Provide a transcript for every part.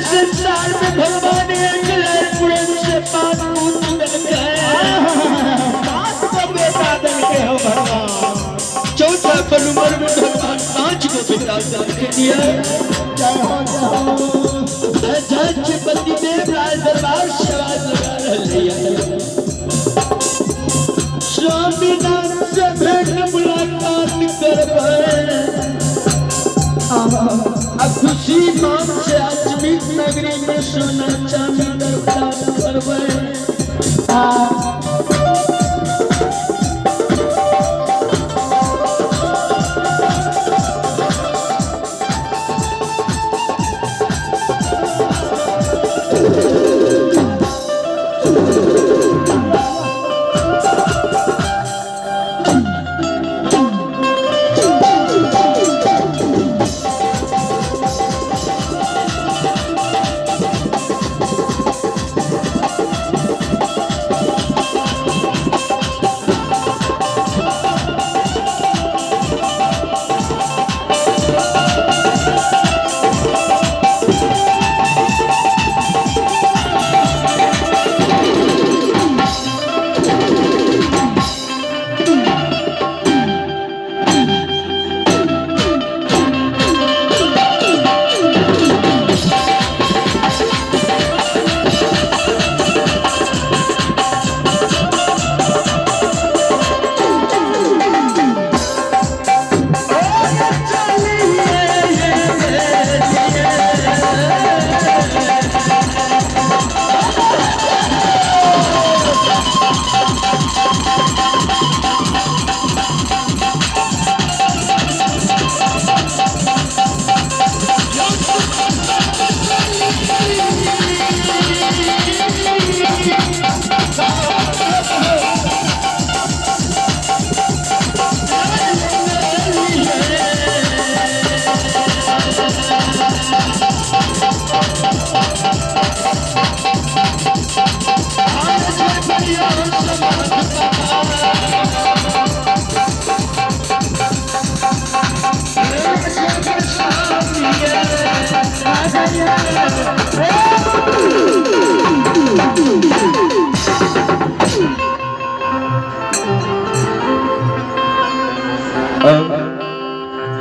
संसार में भगवान एक पूरन से पांच पुत्र देलकै। पांच गो बेटा देलकै हो भगवान। चौथा पर उम्र में भगवान पांच गो बेटा देलकै दिया। जय हो, जय हो। जज पतिदेव राज दरबार से आवाज लगा रहे हैं, स्वामीनाथ से भेंट मुलाकात करबै, अब खुशी मान से अजमीर नगरी में सोना चांदी दान करबै।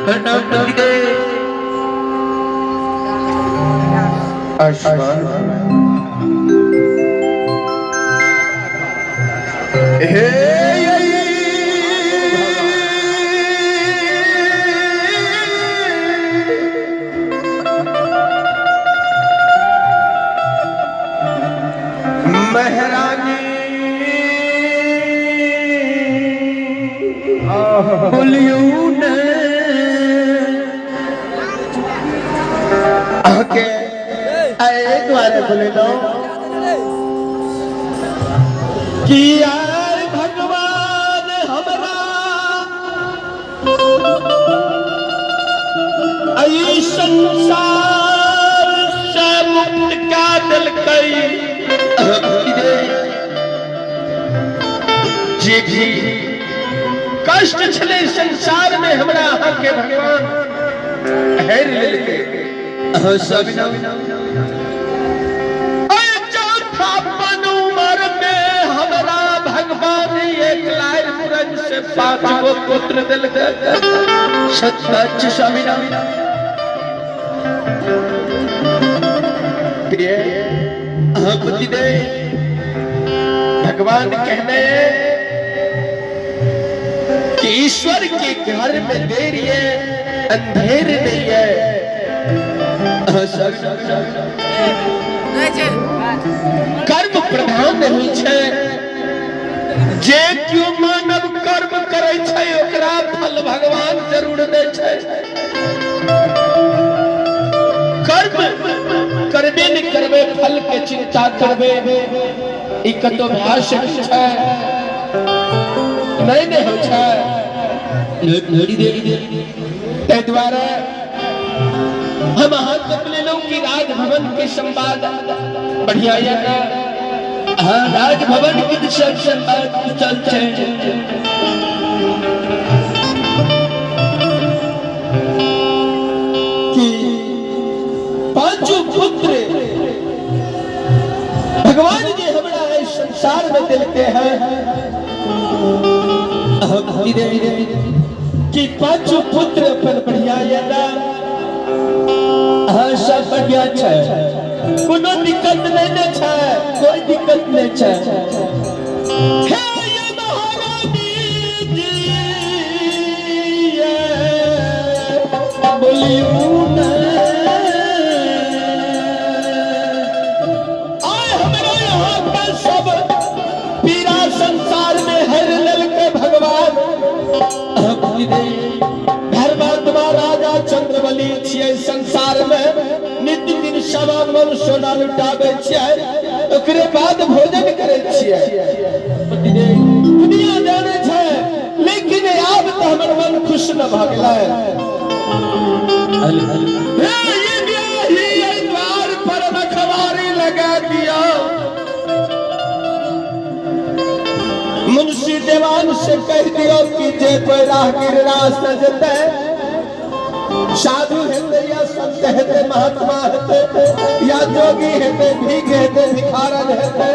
प्रणाम पतिदेव। आयुष्मान। हे महारानी बोलियो ने अहाँके एहि दुआरे बोलेलहुँ कि आय भगवान हमरा एहि संसार से मुक्त कए देलकै। जे भी कष्ट छलै संसार में हमरा अहाँके भगवान हेर लेलकै। अहाँ सब चौथा पन उमर में हमरा भगवान एक लाख पुरन से पांच गो पुत्र देलकै। सच स्वामी प्रिय अहाँ पतिदेव, भगवान कहने कि ईश्वर के घर में देरी है, अंधेर नहीं है। कर्म प्रधान होइ छै, जे केओ मानव कर्म करै छै ओकरा फल भगवान जरूर दै छै। कर्म करबे नहि करबै, फल के चिंता करबै, ई कतौ भए सकै छै? नहि नहि होइ छै। ताहि दुआरे हम अहाँके बोलेलहुँ कि राजभवन के संवाद बढ़िया यऽ ने? हाँ, राजभवन के तऽ सब संवाद कुशल छै। कि पांचों पुत्र भगवान जी हमरा एहि संसार में देलके हैं कि पांचों पुत्र अपन बढ़िया यऽ ने? हाँ, सब बढ़िया छै, कोनो दिक्कत नहीं ने छै? कोई दिक्कत नहीं छै। हे ये महारानी जी, ये बोलियो ने, आय हमरा यहाँ के सब पीरा संसार में हर ललके भगवान। धर्मात्मा राजा चंद्रबली छियै, संसार में नित्य दिन सवा मन सोना लुटाबै छियै, ओकरे बाद भोजन करै छियै, दुनिया जानै छै। लेकिन आब तऽ हमर मन खुश न भऽ गेलै। हे ये ब्याही एहि द्वार पर रखवारी लगा दिया, मुंशी देवान से कह दियो कि जे कोई राहगीर रास्ता जेतै, साधु हेतै या संत हेतै, महात्मा हेतै या जोगी हेतै, भीख हेतै, भिखारन हेतै,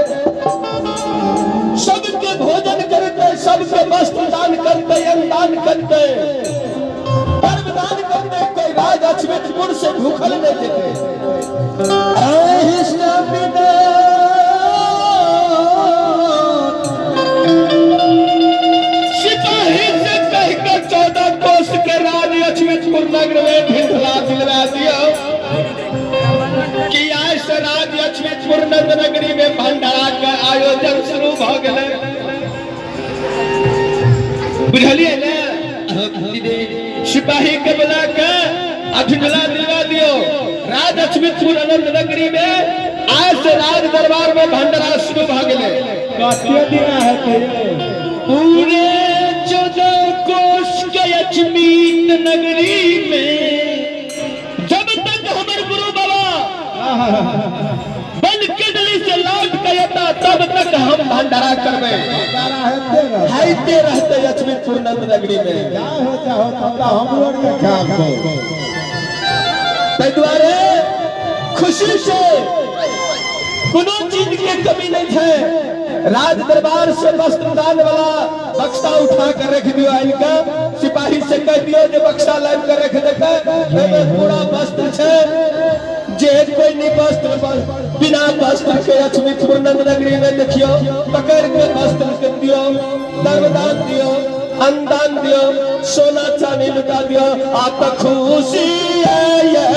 सबके भोजन करतै, सबके वस्त्र दान करतै, अन्न दान करतै, कर्म दान करतै, कोई राज अछमितपुर से भूखल नहीं जेतै। सिपाही से कह के 14 कोस के राज अछमितपुर नगर में ढिंढला दिलवा दियो कि आइ से राज अछमितपुर नंद नगरी में भंडारा के आयोजन शुरू भ गेलै। बुझलियै ने? सिपाही के बुला के आ ढिंढला दिलवा दियो, राज अछमितपुर आनंद नगरी में आज से राज दरबार में भंडारा शुरू भ गेलै। कते दिना हेतै? पूरे 14 कोस के अजमीन नगरी में जब तक हमर गुरु बाबा बन के डली से लौट के अता तब तक हम भंडारा करबै। भंडारा हेते रहतै। हेते रहतै अछमितपुर नंद नगरी में। जा होता होता तऽ हमरो आरके खायब। ताहि दुआरे खुशी से कोनो चीज के कमी नहीं छै। राज दरबार से वस्त्र दान वाला बक्सा उठा कर रख दियो, आनि के सिपाही से कह दियो जे बक्सा लाबि के रख देकै, ओहिमे पूरा वस्त्र छै। जे कोई नहीं वस्त्र बिना वस्त्र के अछमितपुर नंद नगरी में देखियो, पकड़ के वस्त्र के दियो, धर्मदान दियो, अन्नदान दियो, सोना चांदी लुटा दियो, आप खुशी है ये।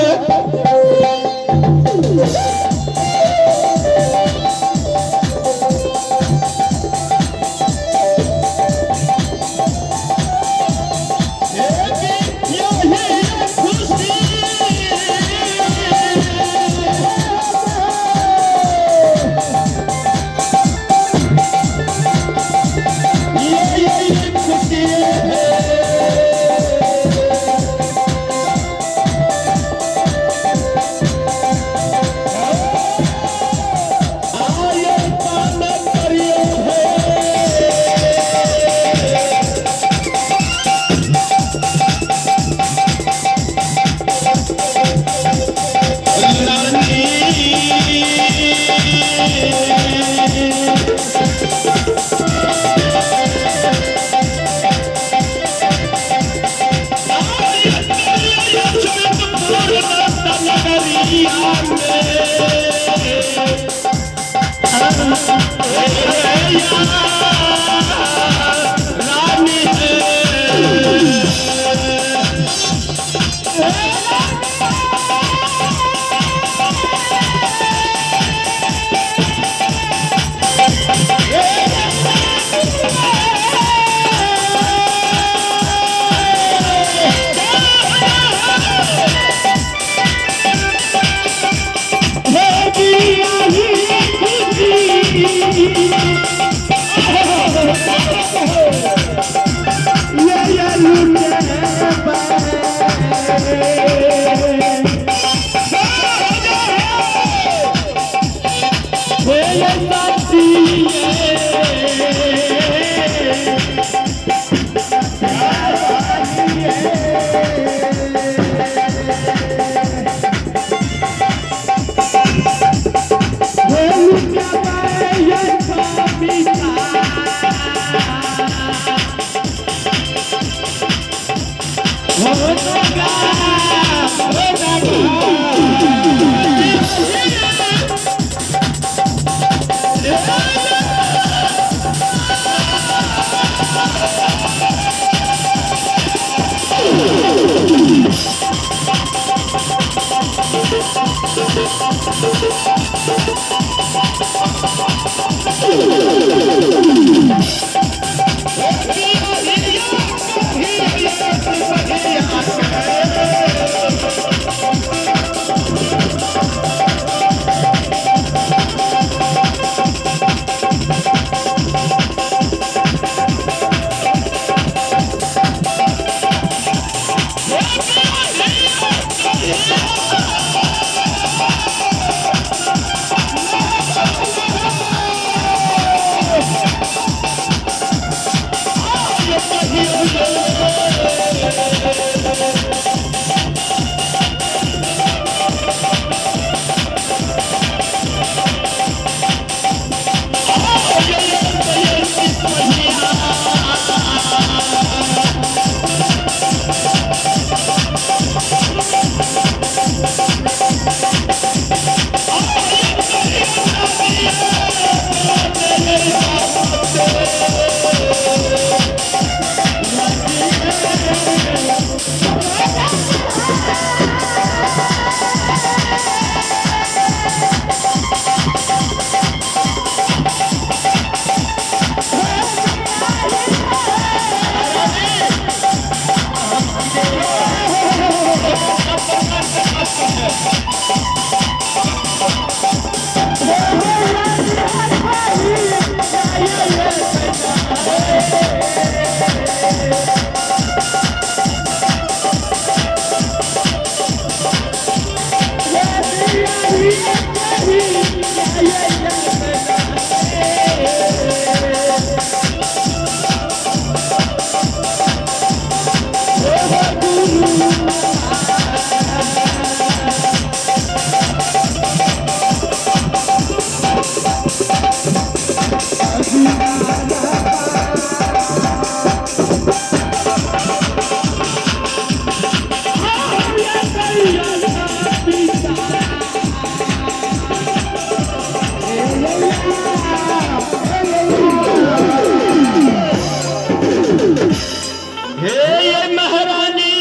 हे ये महारानी,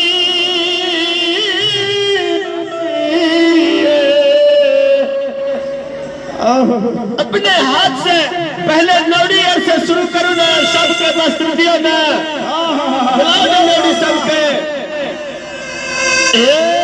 अपने हाथ से पहले नौड़ी से शुरू करू ना, सबके वस्त्र दियो ना, बुलाओ ना नौड़ी सबके। ए